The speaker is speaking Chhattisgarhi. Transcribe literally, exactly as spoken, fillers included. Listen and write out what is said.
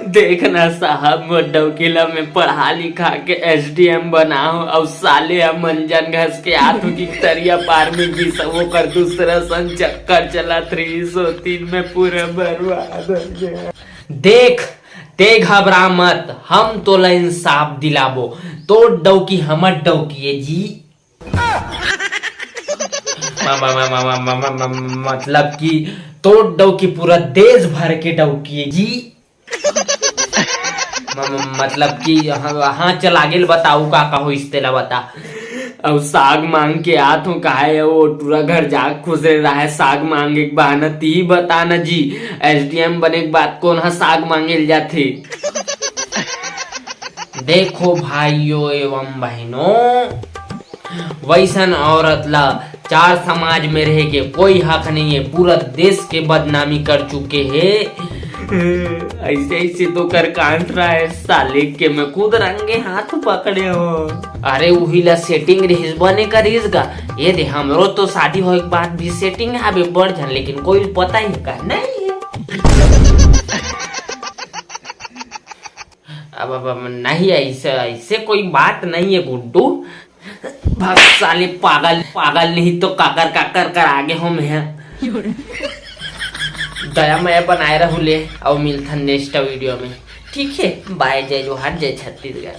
देख ना साहब, मोर डौकी ला मैं पढ़ा लिखा के एसडीएम बनाहूं, अउ साले ह मंजन घस के आथू की तरिया पार में गिस, ओकर दूसरा सन चक्कर चलत रहिस, ओ तीन में पूरा बर्बाद हो गया। देख, ते घबरा मत, हम तोला इंसाफ दिलाबो। तोर डौकी हमर डौकी ए जी। म-, म-, म-, म-, म-, म-, म-, म-, मतलब कि तोर डौकी पूरा देश भर के डौकी ए जी। म-, म-, मतलब कि हाँ, हाँ, चल आगे ल बताऊ, का का होइस तेला बता। अउ साग मांग के आत हूँ, काहे वो टूरा घर जाग खुसरे रहा है, साग मांगे के बहाना। ती बता न जी, एसडीएम बने के बाद कोन ह साग मांगे ल जाथे? देखो भाइयों एवं बहनों, वैसन औरत ला चार समाज में रहे के कोई हक नहीं है, पूरा देश के बदनामी कर चुके हैं। ऐसे ऐसे तो कर कांड रहा है साले के, मैं खुद रंगे हाथ पकड़े हो। अरे उही ला सेटिंग रहिस बने करिस गा। ये दे, हमरो तो शादी होए के बाद भी सेटिंग आबे बड़ झन, लेकिन कोई पता ही का नहीं है। अब, अब, अब नहीं, ऐसे, ऐसे कोई बात नहीं है गुड्डू। भाग साले पागल, पागल नहीं तो काकर काकर कर आगे हो मैं। दया मया बनाए रहू ले, अउ मिलथन नेक्स्ट वीडियो में। ठीक है, बाय, जय जोहार, जय छत्तीसगढ़।